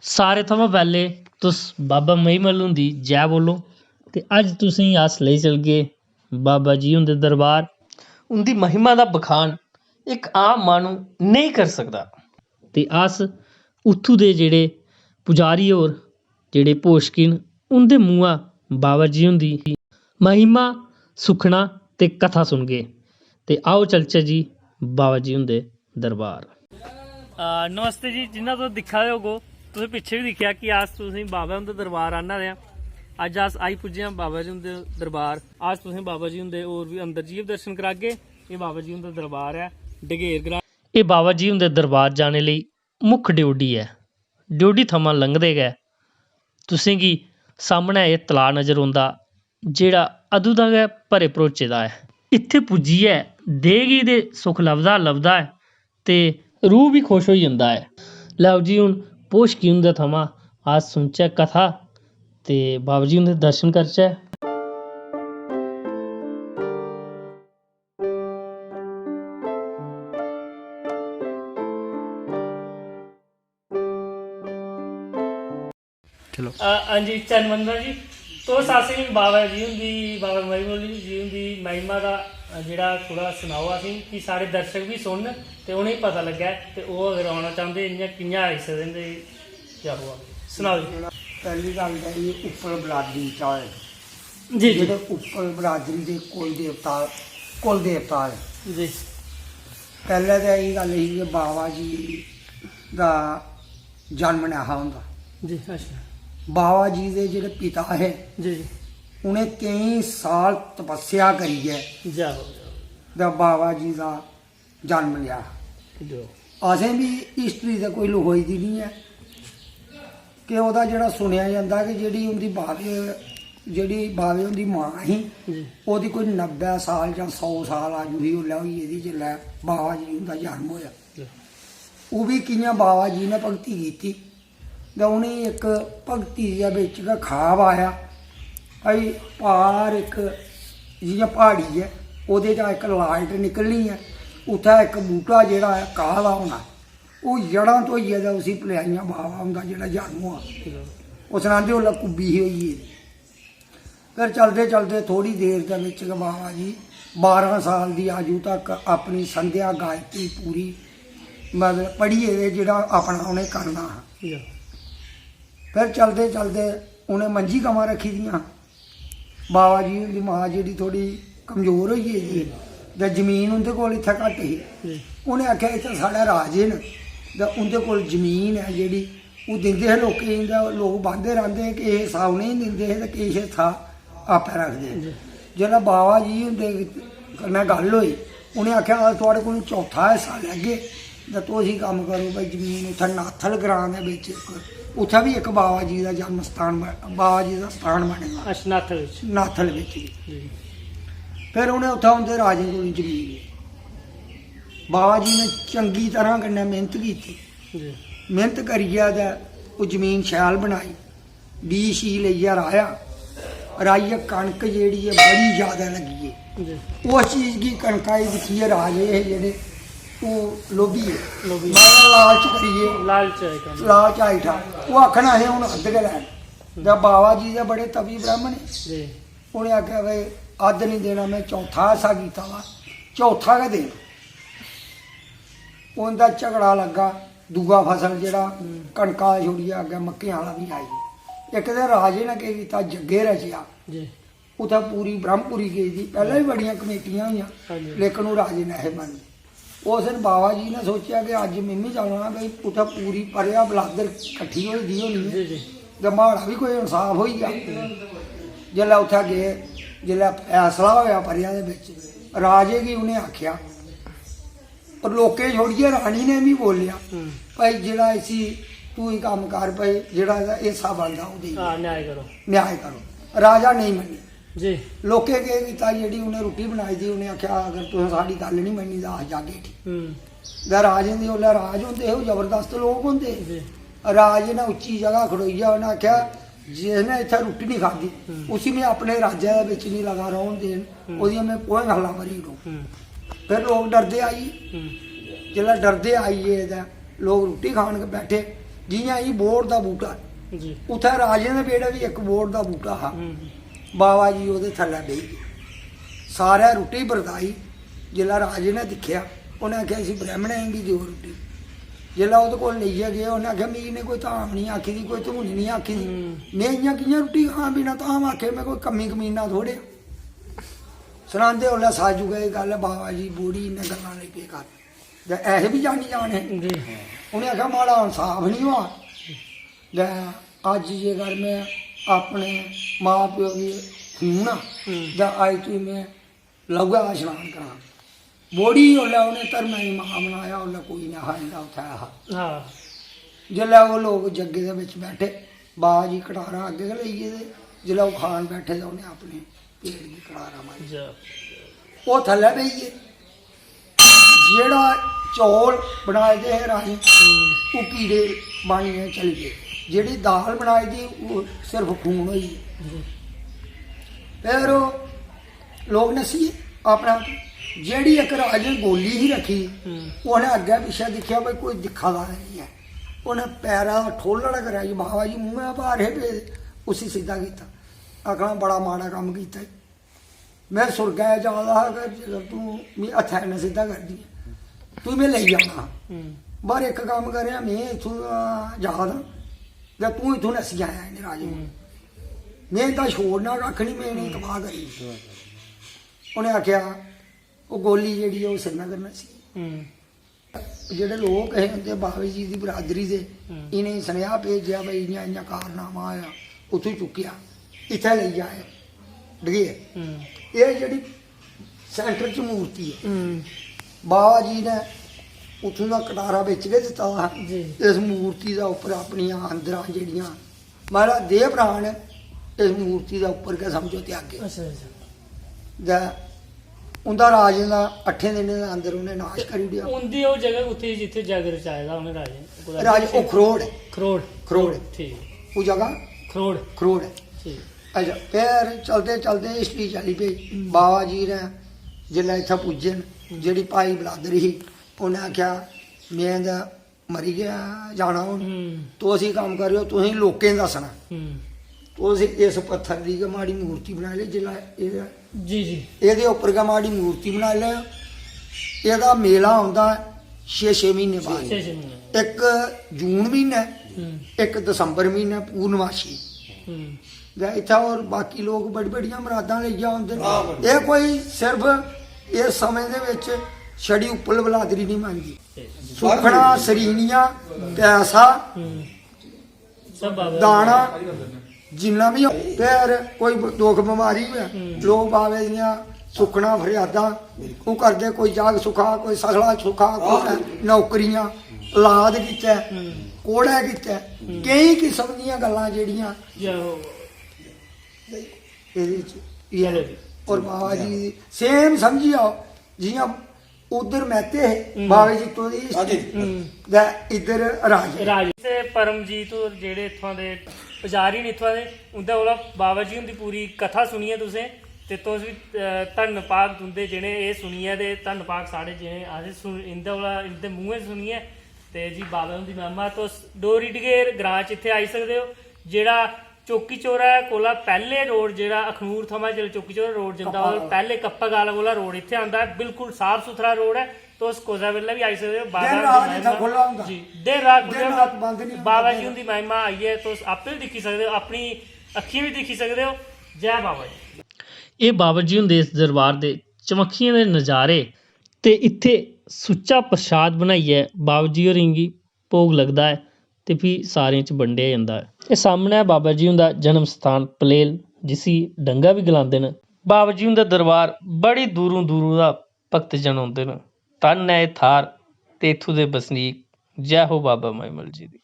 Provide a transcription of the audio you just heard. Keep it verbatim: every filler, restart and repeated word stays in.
सारे थमां पैह्ले तुस बाबा महीमल हुंदी जै बोलो। ते अज्ज तुसेंगी अस लेई चलगे बाबा जी हुंदे दरबार। उं'दी महिमा दा बखान इक आम माह्नू नेईं करी सकदा। ते अस उत्थूं दे जेह्ड़े पुजारी होर, जेह्ड़े भोशकी न, उं'दे मुंहा बाबा जी हुंदी महिमा, सुखना ते कथा सुनगे। ते आओ चलचै जी बाबा जी हुंदे दरबार। आ, नमस्ते जी, जिन्ना तुस दिक्खा दे होगो, तुसें पिच्छे बी दिक्खेआ कि अस तुसेंगी बाबा हुंदे दरबार आह्ना दे आं। अज्ज अस आई पुज्जे आं बाबा जी हुंदे दरबार। अस तुसेंगी बाबा जी हुंदे होर बी अंदर जाइयै बी दर्शन करागे। एह् बाबा जी हुंदा दरबार ऐ डगेर ग्रांऽ। एह् बाबा जी हुंदे दरबार जाने लेई मुक्ख ड्योढी ऐ। ड्योढी थमां लंघदे गै तुसेंगी सामनै एह् तलाऽ नजर औंदा, जेह्ड़ा अदूं दा गै भरे भरोचे दा ऐ। इत्थै पुज्जियै देह गी ते सुख लभदा लभदा ऐ ते रूह बी खुश होई जंदा ऐ। लैओ जी, हून भोशकी हुंदे थमां अस सुनचै कथा ते बाबा जी हुंदे दर्शन करचै। चलो। अ, हां जी, चरण वंदना जी, तुस असेंगी बाबा जी हुंदी, बाबा महीमल जी हुंदी महिमा दा, अ, जेह्ड़ा थोह्ड़ा सनाओ असेंगी, कि साढ़े दर्शक बी सुनन ते उ'नेंगी पता लग्गै, ते ओह् अगर औना चांह्दे, इ'यां कि'यां आई सकदे न, ते क्या हुआ? सनाओ जी। पैह्ली गल्ल ते एह् उप्पर बरादरी चा ऐ। जी, जी। जेह्ड़े उप्पर बरादरी दे कुल देवता, कुल देवता ऐ। जी। पैह्लें ते एह् गल्ल ही कि बाबा जी दा जन्म नेहा होंदा। जी, अच्छा। बाबा जी दे जेह्ड़े पिता हे, जी, जी। उ'नें केईं साल तपस्या करियै जाओ, जाओ। ते बाबा जी दा जन्म लेआ। जो। असें बी हिस्ट्री ते कोई लखोई दी निं ऐ कि ओह्दा जेह्ड़ा सुनेआ जंदा कि जेह्ड़ी उं'दी बावे, जेह्ड़ी बावे उं'दी मां ही, जी। ओह्दी कोई नब्बै साल जां सौ साल आयु ही, उसलै होई गेदी जिसलै बाबा जी हुंदा जन्म होएआ। जी। ओह् बी कि'यां बाबा जी ने भक्ति कीती। ते उ'नेंगी इक भक्ति दे बिच गै ख्वाब आया, भाई, पार इक जि'यां प्हाड़ी ऐ, ओह्दे चा इक लाइट निकलनी ऐ, उत्थै इक बूह्टा जेह्ड़ा ऐ काह् दा होना, ओह् जड़ां धोइयै ते उसी पलेआइयां, बाबा हुंदा जेह्ड़ा जन्म होआ। ओह् सनांदे उसलै कुब्बी ही होई गेदी। फिर चलदे चलदे थोह्ड़ी देर दे बिच गै बाबा जी बारां साल दी आयु तक अपनी संध्या गायत्री पूरी, मतलब, पढ़ियै ते जेह्ड़ा अपना उ'नें करना हा। जी। फिर चलदे चलदे उ'नें मंजी गवां रक्खी दियां। बाबा जी हुंदी मां जेह्ड़ी थोह्ड़ी कमजोर होई गेदी ही, ते जमीन उं'दे कोल इत्थै घट्ट ही। जी। उ'नें आखेआ, "इत्थै साढ़े राजे न ते उं'दे कोल जमीन ऐ जेह्ड़ी, ओह् दिंदे हे लोकें गी, ते लोक बांह्दे रांह्दे हे, किश हिस्सा उ'नेंगी दिंदे हे ते किश हिस्सा आपै रखदे हे।" जी। जिसलै बाबा जी हुंदे कन्नै गल्ल होई, उ'नें आखेआ, "अस थुआढ़े कोला चौथा हिस्सा लैगे, ते तुस एह् कम्म करो भाई, जमीन उत्थै नाथल ग्रांऽ दे बिच इक, उत्थै बी इक बाबा जी दा जन्म स्थान बन-, बाबा जी दा स्थान बने दा।" अच्छा, नाथल बिच। नाथल बिच बी। जी। फिर उ'नें उत्थै उं'दे राजें कोल जमीन लेई। बाबा जी ने चंगी तरह कन्नै मेह्नत कीती। जी। मेह्नत करियै ते ओह् जमीन शैल बनाई, बीऽ शीऽ लेइयै राहेआ, राहियै कनक जेह्ड़ी ऐ बड़ी ज्यादा लग्गी ऐ। जी। उस चीज गी, कनका गी दिक्खियै राजे हे जेह्ड़े, ओह् लोभी गे। लोभी। मतलब लालच करियै, लालच आई कम्म। लालच आई ठा। ओह् आखन, "असें हून अद्ध गै लैना।" ते बाबा जी दे बड़े तपी ब्राह्मण हे। जी। उ'नें आखेआ, "भाई, अद्ध निं देना, में चौथा हिस्सा कीता दा, चौथा गै देना।" उं'दा झगड़ा लग्गा, दूआ फसल जेह्ड़ा हम्म। कनका दा छोड़ियै अग्गें मक्कें आह्ला बी आई गेआ। इक ते राजे ने केह् कीता, जग्गे रचेआ। जी। उत्थै पूरी ब्रह्मपुरी गेई दी, पैह्लें बी बड़ियां कमेटियां होइयां, हां जी। लेकिन ओह् राजे ने हे मन्ने। उस दिन बाबा जी ने सोचेआ कि अज्ज मिम्मी चलना, भाई, उत्थै पूरी परेआ बलादर कट्ठी होई दी होनी ऐ, जी, जी। ते म्हाड़ा बी कोई इंसाफ होई जा। जिसलै उत्थै गे, जिसलै फैसला होएआ परेआ दे बिच, राजे गी उ'नें आखेआ, पर लोकें छोड़ियै रानी ने बी बोलेआ, हम्म। भाई, जेह्ड़ा इसी, तूं एह् कम्म कर, भाई, जेह्ड़ा एह्दा हिस्सा बनदा, ओह् देई हां, ओड़। न्याय करो। न्याय करो। राजा नेईं मन्नेआ। जी। लोकें केह् कीता, जेह्ड़ी उ'नें रुट्टी बनाई दी, उ'नें आखेआ, "अगर तुसें साढ़ी गल्ल निं मन्नी, तां अस जागे उठी।" हम्म। ते राजें दे, उसलै राज होंदे हे, ओह् जबरदस्त लोक होंदे हे। जी। राजे ने उच्ची जगह खड़ोइयै उ'नें आखेआ, "जिसने इत्थै रुट्टी निं खाद्धी, हम्म। उसी में अपने राज्य दे बिच निं लगा रौह्न देन, हम्म। ओह्दियां में पोहें गल्लां भरी ओड़ङ।" हम्म। फिर लोक डरदे आई गे। हम्म। जिसलै डरदे आई गे ते लोक रुट्टी खान गै बैठे। जि'यां एह् बोड़ दा बूह्टा, जी। उत्थै राजें दे बेह्ड़े बी इक बोड़ दा बूह्टा हा। हम्म। बाबा जी ओह्दे थल्लै बेही गे। सारै रुट्टी बरताई। जिसलै राजे ने दिक्खेआ, उ'नें आखेआ, "इसी ब्रैह्मणें गी देओ रुट्टी।" जिसलै ओह्दे कोल लेइयै गे, उ'नें आखेआ, "मिगी इ'नें कोई धाम निं आखी दी, कोई धूनी निं आखी दी। हम्म। में इ'यां कि'यां रुट्टी खां बिना धाम आखे? में कोई कम्मी कमीना थोड़े आं।" सनांदे उसलै साजू गै एह् गल्ल, बाबा जी बोड़ी इ'यां गल्लां लगी पे करन। ते ऐहे बी जानी जान हे। जी। उ'नें आखेआ, "माड़ा इंसाफ निं होआ।" ते अज्ज जेकर में अपने मां प्यो दी खून आं, हम्म। ते अज्ज तुगी में लौहै दा शनान करां। बोड़ी उसलै उ'नें धर्मै दी मां बनाया, उसलै कोई निं हा इं'दा उत्थै ऐ हा। हां। जिसलै ओह् लोक जग्गे दे बिच बैठे, बाबा जी कटारा अग्गें गै लेई गेदे, जिसलै ओह् खान बैठे ते उ'नें अपने पेट गी कटारा मारी। जा। ओह् थल्लै पेई गे। जेह्ड़ा चौल बनाए दे हे राजें, हम्म। ओह् कीड़े बनियै चली गे। जेह्ड़ी दाल बनाई दी, ओह् सिर्फ खून होई गे। जी। फिर ओह् लोक नस्सी गे अपने आप। जेह्ड़ी इक राजें गोली ही रक्खी, हम्म। उ'नें अग्गें पिच्छें दिक्खेआ, भाई, कोई दिक्खा दा निं ऐ। उ'नें पैरा दा ठोलड़ा कराई, बाबा जी मूंहै भार हे पेदे, उसी सिद्धा कीता। आखना, "बड़ा माड़ा कम्म कीता ई।" में सुर्गै जा दा हा, अगर जेकर तूं मी हत्थै कन्नै सिद्धा करदी ऐ, तूं में लेई जाना हा। हम्म। पर इक कम्म करेआं, में इत्थूं दा जा दा, ते तूं इत्थूं नस्सी आया इ'नें राजें कोल। हम्म। में इं'दा छोड़ना कक्ख निं, में इ'नेंगी हम्म। तबाह करी ओड़ना। उ'नें आखेआ, ओह् गोली जेह्ड़ी ऐ, ओह् श्रीनगर नस्सी। हम्म। जेह्ड़े लोक हे उं'दे बाबे जी दी बरादरी दे, हम्म। इ'नें सनेहा भेजेआ, "भाई, इ'यां, इ'यां कारनामा होएआ, उत्थूं चुक्केआ, इत्थै लेई आए, डगेर।" हम्म। एह् जेह्ड़ी center च मूर्ति ऐ, हम्म। बाबा जी ने उत्थूं दा कटारा बिच गै दित्ता दा हा। जी। इस मूर्ति दे उप्पर अपनियां अंदरां जेह्ड़ियां, महाराज, देह प्राण इस मूर्ति दे उप्पर गै, समझो, त्यागे। अच्छा, अच्छा। ते उं'दा राजें दा अट्ठें दिनें दे अंदर उ'नें नाश करी ओड़ेआ। उं'दी ओह् जगह कुत्थै ही जित्थै जग रचाए दा उ'नें राजें? कुतै राज, पिच्छें? ओह् खरोड़ ऐ। खरोड़? खरोड़। ठीक। ओह् जगह खरोड़। खरोड़ ऐ। ठीक। अच्छा, फिर चलदे चलदे history चली पेई। हम्म। बाबा जी ने जिसलै इत्थै पुज्जे न, हम्म। जेह्ड़ी भाई बलादरी ही, उ'नें आखेआ, "में ते मरी गै जाना हून। हम्म। तुस एह् कम्म करेओ, तुसें लोकें गी दस्सना। हम्म। तुस इस पत्थर दी गै माड़ी मूर्ति बनाई लैओ, जिसलै एह्दे, जी, जी। एह्दे उप्पर गै माड़ी मूर्ति बनाई लैओ। एह्दा मेला होंदा छे छे म्हीने बाद। छे छे म्हीने। इक जून म्हीनै, हम्म। इक दसंबर म्हीनै पूर्णमाशी।" हम्म। ते इत्थै होर बाकी लोक बड़ी बड़ियां मरादां लेइयै औंदे न। हां, बड़ी। एह् कोई सिर्फ इस समें दे बिच छड़ी उप्पल बलादरी निं मनदी। सुक्खना, सरीनियां, पैसा, हम्म। सब बाबा दाना, जिन्ना बी, फिर कोई दुख बमारी होऐ, हम्म। लोक बाबे दियां सुक्खना फरियादां ओह् करदे, कोई जाग सुखा, कोई सगला सुखा, कोई नौकरियां, औलाद गित्तै, हम्म। कोड़ै गित्तै, हम्म। केईं किस्म दियां गल्लां जेह्ड़ियां जय हो। एह्दे च एह् चलो जी। होर बाबा जी same समझी जाओ, जि'यां उद्धर मैह्ते हे, हम्म। बाबे जित्तो दी हां जी। हम्म। ते इद्धर राजे। राजे। ते परमजीत होर जेह्ड़े इत्थुआं दे पुजारी न इत्थुआं दे, उं'दे कोला बाबा जी हुंदी पूरी कथा सुनियै तुसें, ते तुस बी, अ, धन्न भाग तुं'दे जि'नें एह् सुनियै, ते धन्न भाग साढ़े जि'नें असें सुन-, इं'दे कोला, इं'दे मुंहै सुनियै। ते जी बाबा हुंदी महिमा, तुस डोरी डगेर ग्रां च इत्थै आई सकदे ओ, जेह्ड़ा चौकी चौरा कोला पैह्ले रोड, जेह्ड़ा अखनूर थमां जेल्लै चौकी चौरा रोड जंदा, कप्पा ओह् गाला। पैह्ले कप्पा गाला कोला रोड इत्थै आंदा ऐ, बिल्कुल साफ सुथरा रोड ऐ। तुस कुसै बेल्लै बी आई सकदे ओ। बाबा दिन हुंदी रात इत्थै महिमा। खु'ल्ला होंदा। जी, दिन रात खु'ल्ला दिन होंदा। रात बंद निं होंदा, बाबा दिन जी हुंदी महिमा आई ऐ, तुस आपें बी दिक्खी सकदे ओ, अपनी अक्खीं बी दिक्खी सकदे ओ। जै बाबा जी। एह् बाबा जी हुंदे इस दरबार दे चबक्खियें दे नजारे। ते इत्थै सुच्चा प्रसाद बनाइयै बाबा जी होरें गी भोग लगदा ऐ ते फ्ही सारें च बंडेआ जंदा ऐ। एह् सामनै बाबा जी हुंदा जन्म स्थान पलेल, जिसी डंगा बी गलांदे न। बाबा जी हुंदा दरबार बड़ी दूरूं दूरूं दा भक्तजन औंदे न। धन्न ऐ एह् थाह्र ते इत्थूं दे बसनीक। जै हो बाबा मयमल जी दी।